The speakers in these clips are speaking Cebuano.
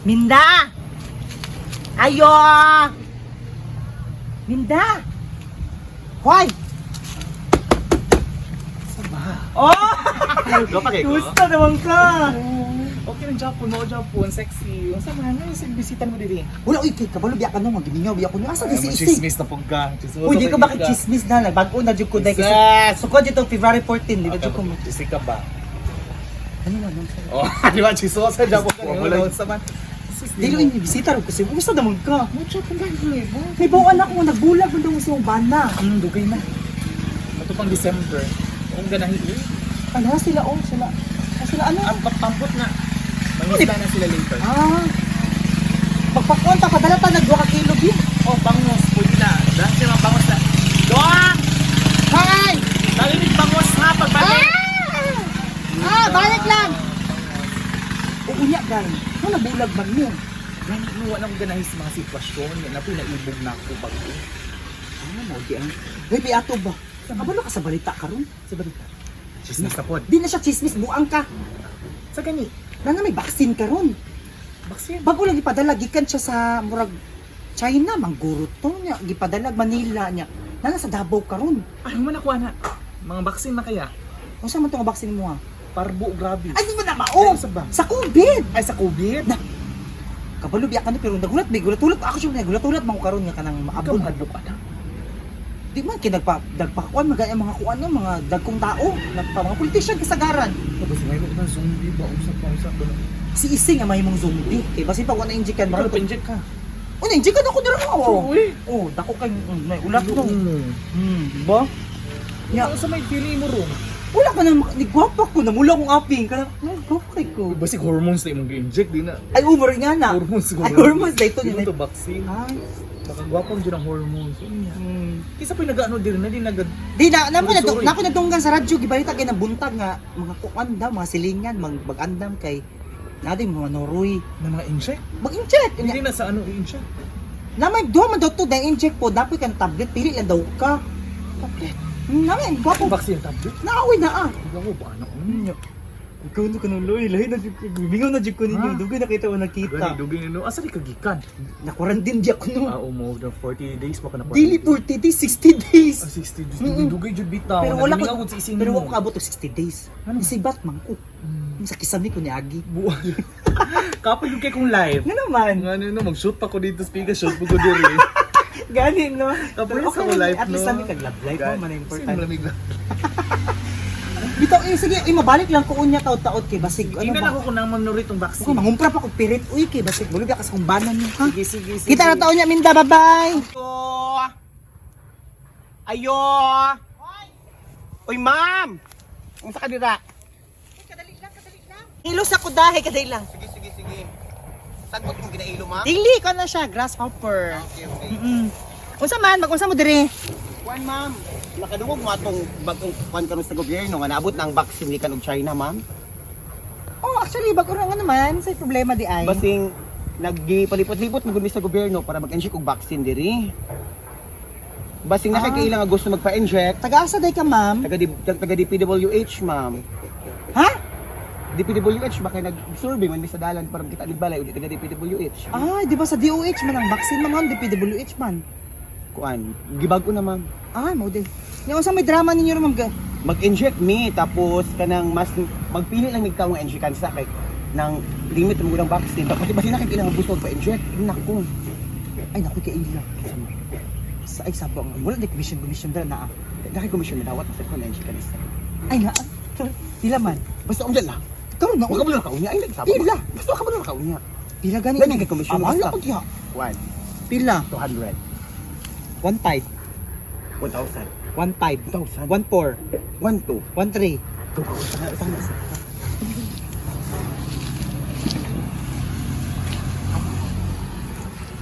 Minda! Ayo! Minda! Hoy! Oh! Go pa kay ko. Gusto naman ka! Okay lang Japon mo, Japon, sexy. Unsa man ano yung bisita mo diri? Wala, uy, kay kabalo, biya ka nung, gimingaw, biya ko nung. Asa di si Isig? Chismis na pug ka. Chismis. Uy, di ko bakit chismis na lang. Bago na jud ko dahil kasi sukod dito February 14, di ba jud ko Chismis ka ba? Ano man? Ano? Oh, di ba chismis sa Japon ka? Wala. Unsa man? Dili ko bisita ro kasi gusto naman ka. Mo Japon gani mo. May buwan ako nagbulag man daw sa imong bana. Dugay na. Ato pang December. Kung ganahi eh. Ano sila oh, sila. Ah, sila ano? Ang pampot na. Mangisda na sila later. Ah. Pagpakonta padala ta nag 2 ka kilo bi. Oh, bangos pwede na. Dahil siya mga bangos na. Doa! Hi! Narinig bangos ha pagbalik. Ah! Ah, balik lang. Oo nya gan. No nabulag man mo. Gani mo wala akong ganahi sa mga sitwasyon. Yan na po naibog na ako bago. Ah, mao di ang. Uy, biato ba? Kabalo ka sa balita karon? Sa balita. Chismis na pod. Di na siya chismis, buang ka. Sa gani. Na na may vaccine karon. Baksin. Bago lang gipadala gikan siya sa murag China mangguro to niya gipadala Manila niya. Na sa Davao karon. Ay, man nakuha na. Mga baksin na kaya. Unsa man tong vaccine mo ha? Parbo, grabe. Ay di mo na mao. Ay, sa ba? Sa COVID. Ay, sa COVID. Na. Kabalo biya ka na pero nagulat may gulat-ulat ako siya nagulat-ulat man ko karon nga kanang Ikaw, maabot. mahadlok ka na. Di man kay nagpa nagpakuan magay ang mga kuan no, mga dagkong tao, nagpa mga politician kasagaran. Tapos ngayon ko na zombie ba? Usap pa, usap ba? Si Ising ang mahimong zombie. Kay basin pa wala injikan Ikaw, maro. pinjek ka. Una injikan ako dira oh. Uy. Oh, dako kay may ulat no. Mm. Di ba? Ya, sa may feeling mo room. Wala ka na, ni gwapa ko, namula kong aping. Kana, ay, gwapa kay ko. Basig hormones na imong gi-inject di na. Ay, umor nga na. Hormones siguro. Ay, hormones na ito Di nila. to vaccine. Ay. Baka gwapong dyan ang hormones. Unya. Hmm. Kisa pa nag-ano din na di nag Di na, na ko na, Sorry. na ko nadunggan sa radyo, gibalita kay buntag nga, mga kuan daw, mga silingan, mag-andam kay, na di mga noroy. Na mga inject. Mag-inject. Hindi na sa ano i-inject. Na may duha man daw to, na inject po, dapat ka ng tablet, pili lang daw ka. Tablet. Na may, gwapo. Ang vaccine tablet. Naawi na ah. Hindi ako ba ano? Unya. Ikaw na kanuloy, lahi na jud ko, mingaw na jud ko ninyo, dugay na kita o nakita. Gani dugay no. Asa di ka gikan? Nakurantin di ako no. Ah, umo the 40 days mo ka na. Dili 40 days, 60 days. Ah, 60 days. Mm-mm. Dugay jud bitaw. Pero wala ko Nagmingaw sa ising pero mo. wala ko kaabot og 60 days. Ano? Isibat man ko. Sa kisami ko ni Agi. Buwan. Kapoy yung kay kong live. Nga naman. Nga ano no, mag-shoot pa ko dito speaker, shoot pa ko diri. Gani no. Kapoy Pero sa okay ko lang, life at least no. kami kag love life mo man ang Kasi important. malamig lang. Bitaw eh sige, eh, mabalik lang ko unya taud-taud kay basig ano Tingnan ba. ako kung nang manurit tong vaccine. Ako mangumpra pa kog pirit uy kay basig bulog ka sa kumbanan niyo ha. Sige, sige, sige. Kita na taon niya Minda, bye-bye. Ayo! Oy, ma'am! Unsa ka dira? Ilo sa kudahe kadali lang. Sige, sige, sige. Sagbot mong ginailo, ma'am? Dili ko na siya grasshopper. Okay, okay. Unsa man magunsa mo diri? Kuan, ma'am. Nakadungog mo atong bagong kuan karon sa gobyerno nga naabot na ang vaccine gikan og China, ma'am. Oh, actually bago ra nga naman sa problema di ay. Basing nagipalipot-lipot mo gud mi sa gobyerno para mag-inject og vaccine diri. Basing Ah. nakakailang nga gusto magpa-inject, Taga-asa day ka, ma'am? taga taga DPWH, ma'am. Ha? DPWH ba kay nag-survey man mi sa dalan para makita ni balay ug taga DPWH. Ah, di ba sa DOH man ang vaccine man, DPWH man. Kuan, gibag-o na, ma'am. Ah, mo di. Nya unsa may drama ninyo ro ma'am? Mag-inject mi tapos kanang mas magpili lang mig tawo nga injectan sa kay nang limit mo ng vaccine tapos di ba sila kay ilang gusto magpa-inject nako. Ay naku kay ila. Sa ay sabang wala di commission commission dra naa. Daki commission na dawat sa ko na injectan isa. Ay na. Pila man. Basta unja lang. Karon na Wa ka ba kaunya ay nagsaba. Pila. Basta ka ba kaunya. Pila gani. Gani kay commission, Ah, basta. wala pag diha. 1 Pila. 200 15 1,000 15 1,000 14 1 2 13.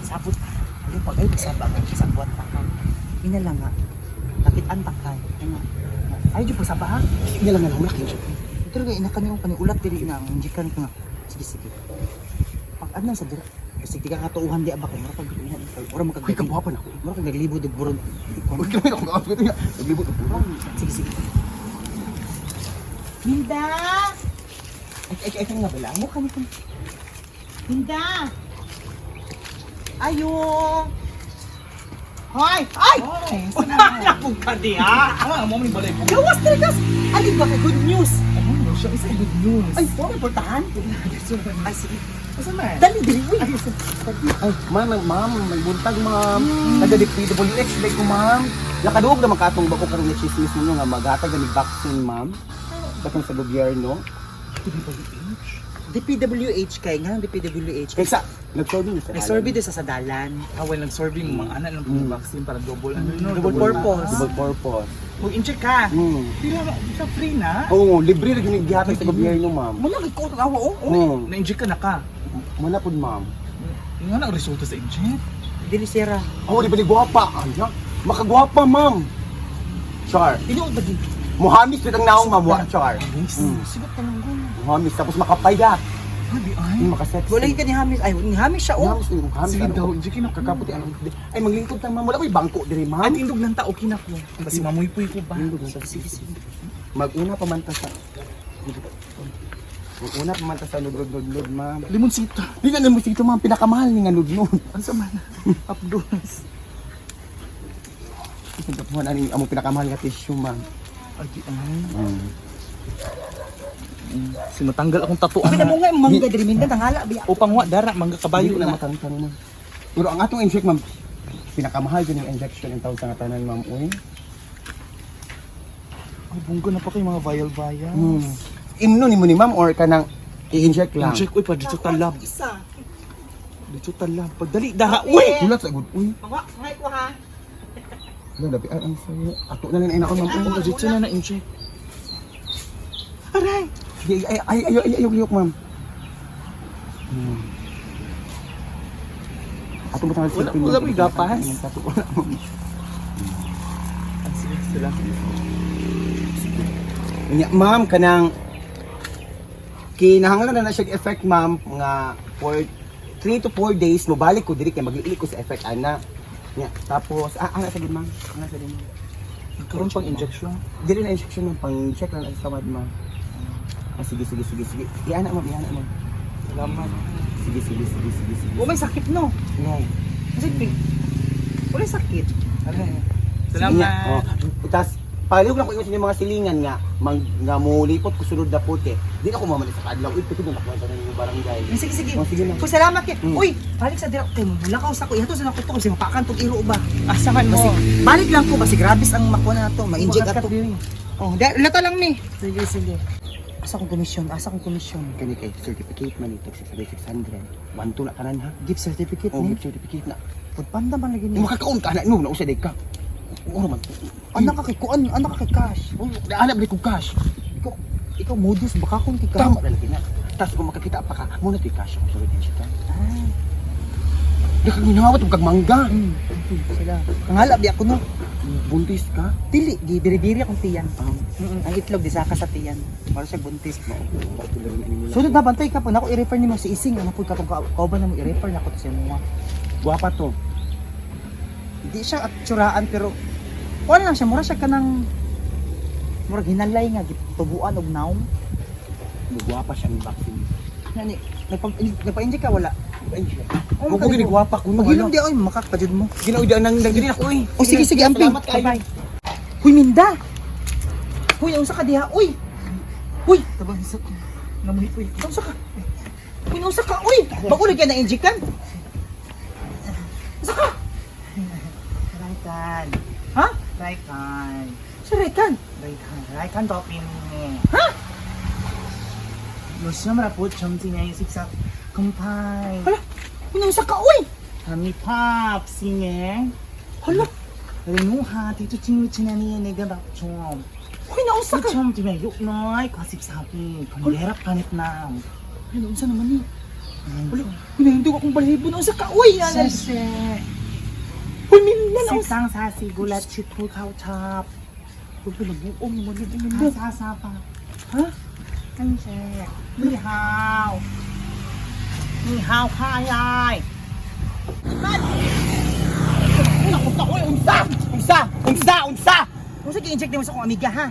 Sabot. Ano pag ay kasaba ka kasabot ta ka. Ina lang nga. Nakit antak ka. Ano? Ay jud pagsaba ha. Sige lang nga wala kay inject. Pero kay ina kani kani ulat diri na ang injikan ko nga. Sige sige. Pag adnan sa dira kasi di ka katuuhan di ba kay mura kag ora Ay makag kabuhapan ako. mura kag naglibod og buron. Uy, kami ako kaabot niya. Naglibot og buron. Sige sige. Minda! Ay ay ay nga bala. Mo kani kani. Hinda! Ayo! Hoy! Ay! Ay, Wala pong ka diha! Ah, mo ni balay po. Gawas talaga! Alin ba kay good news? Ano siya? Isa good news. Ay, huwag may portahan. Ay, sige. Asa man? Dali, dali, uy. Ay, ma'am, ma'am, may buntag, ma'am. Taga DPWH day ko, ma'am. Nakaduog naman katong bako karon nga chismis ninyo nga maghatag ni vaccine, ma'am. Katong sa gobyerno. DPWH kay nga, DPWH. Kaysa nag-survey na sa Nag-survey doon sa sadalan. Ah, well, nag-survey mo mga anak ng vaccine para double ano no? Double purpose. Double purpose. Mag-inject ka. Pila sa free na? Oo, libre ra gyud gihatag sa gobyerno, ma'am. Muna kay ko awa oh. Na-inject ka na ka. Muna pud, ma'am. Yung nga na ang resulta sa inject. Dili sira. Oh, di ba ni gwapa? Ay, makagwapa, ma'am. Char. Tinuod ba di? Muhamis jud ang naong, ma'am, wa char. Guys, Sigot ka lang gud. Muhamis tapos makapayat. Habi ay. Yung makasexy. Wala ka ni Hamis. Ay, ni Hamis siya oh. Muhamis, yung muhamis. Sige ano daw, ko. inject na ko. Kakaputi ano. Ay, maglingkod ta, ma'am. Wala ko'y bangko diri, ma'am. At indog lang ta okay na ko. Kasi mamuypuy ko ba? Indog lang ta. Sige, sige. Mag-una pa man ta sa Mag-una pa man ta sa nudod-nudod, ma'am. Limonsito. Di na limonsito, ma'am. Pinakamahal ni nga nudnod. Ano sa man? Abdulas. Ito na ni amo pinakamahal nga tissue, ma'am. Ay, ay. Si matanggal akong tatuan Pina na. mo nga mangga diri minda tanghala biya. Upang wa dara mangga kabayo Dili na na. matangtang, ma'am. Pero ang atong inject, ma'am, pinakamahal din yung injection ang tawag sa nga tanan, ma'am. Uy. Ay, bunggo na pa kayo mga vial vial. Imno ni mo ni ma'am or kanang i-inject lang? Inject uy pa dito talab. Isa. Dito talab. Pagdali dara uy. Hulat sa good. Uy. Mangwa, ngay ko ha. Ano dabi ay ang sayo. Ato na lang ay nako, ma'am. Oh, dito na na inject. Aray. Ay ay ay ay ay ay ay ma'am. Ato ba tawag sa Wala may gapas? Wala, ma'am. Ah, sige, sila. Nya, ma'am, kanang kinahanglan na na siya effect, ma'am, nga for 3 to 4 days mobalik ko diri kay magliili ko sa effect ana. Nya, tapos ana sa gid, ma'am. Ana sa gid, ma'am. Nagkaroon pang injection. Dili na injection, ma'am, pang check lang ang samad, ma'am. Ah, sige, sige, sige, sige. Iana, ma'am, iana, ma'am. Salamat. Sige, sige, sige, sige, sige. Oh, may sakit no. No. Kasi wala sakit. Aray. Nya, oh. Salamat. Tas palihog na ko ingon sa inyong mga silingan nga mang nga molipot ko sulod na puti. Di na ko mamali sa kaadlaw. Uy, pwede na nakuha sa inyong barangay. Ay, sige, sige. Oh, sige na. Uy, salamat kay. Uy, balik sa direk kay mulakaw sa ko. Ihato sa nako to kasi mapakan tong iro ba. Asa man mo? Basi, balik lang ko basi grabis ang makuha na to, ma-inject Bukat ato. diri. Oh, lato lang ni. Sige, sige. Asa kong komisyon? Asa kong komisyon? Kani kay certificate man ito 600. 600. 1 na kanan ha. Gift certificate Oh, ni. gift certificate na. Food panda man lagi ni. Makakaon ka na no, nausa day ka. Oro man. Anak ka kay kuan, anak ka kay cash. Uy, anak balik kog cash. Ikaw, ikaw modus baka kung kay cash. Tama na lagi na. Tapos kung makakita pa ka, muna to'y cash ako sa weekend siya. Ah, Nakaginawat og kag mangga. Sila. Kangala bi ako no. Buntis ka. Dili gi biri-biri akong tiyan. Ang itlog di saka sa tiyan. Para siya buntis. Sunod na bantay ka po nako i-refer nimo si Ising ano pud katong kauban na mo i-refer nako to sa imo. Guwapa to. Di siya at tsuraan pero wala lang siya mura siya kanang murag hinalay nga gitubuan og naong. Guwapa siya ng vaccine. Nani nagpa-inject ka wala? Ay, siya. Oh, Kung gini guwapa ko no. Maghilom di oy makakpajud mo. Ginaw di nang nang diri ako eh. O sige sige amping. Salamat kayo. Bye. Huy Minda. Huy unsa ka diha? Uy. Huy, Tabang isa ko. Namuhipoy. unsa ka? Huy unsa ka? Uy, bago lagi na injectan. Unsa ka? Raikan. Ha? Raikan. Sa Rekan. Raikan. Raikan dopin. Ha? 요즘 라포 점진에 식사 컴파이 Hala, huy unsa ka? Uy. 담이팝 싱에 Hala, 레노하 대투 친하니 내가 막좀 huy naunsa ka? 처음 팀에 욕나이 과십사비 건데라 파넷남 Huy naunsa naman ni? Hala, huy nahindog akong balahibo naunsa ka? Uy, yan. 쎄쎄 Huy Minda naunsa. 식상 사시 골라 치토 카우찹 Huy nabuong naman ni Minda. 사사파 Ha? 한세 니하오 니하오 카야이 Uy, unsa? Unsa? Unsa? Unsa? Unsa gi-inject nimo sa akong amiga ha?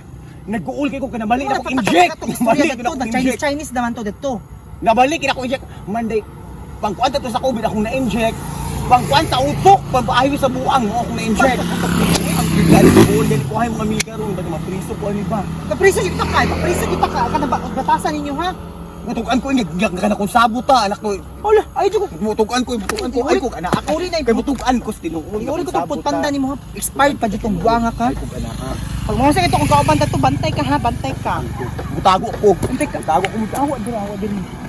Nag-uul kay ko ka nabalik Wala ako pa inject. Katong istorya Nabalik dito, ako na Chinese inject. Chinese naman to dito. Nabalik ako inject. Monday. Pangkuan to sa COVID akong na-inject. Pangkuan sa utok, pampaayo sa buang mo akong na-inject. Ang bigla ko dali ko ay mga amiga ron, ba't mapriso ko ani ba? Kapriso kita ka, kapriso kita ka, kana ba batasan ninyo ha? Mutugan ko ingag ka na kung sabot ta, anak ko. Hola, ay ko. Mutugan ko, ay ko anak ako. Uri na Kay mutugan ko sa tinuod. Uri ko tong putpanda nimo ha. Expired pa jud tong buanga ka. Ay ko anak ha. Pag mga sakit akong kauban to, bantay ka ha, bantay ka. Mutago ko. Bantay ka. Mutago ko. Awa diri, awa diri.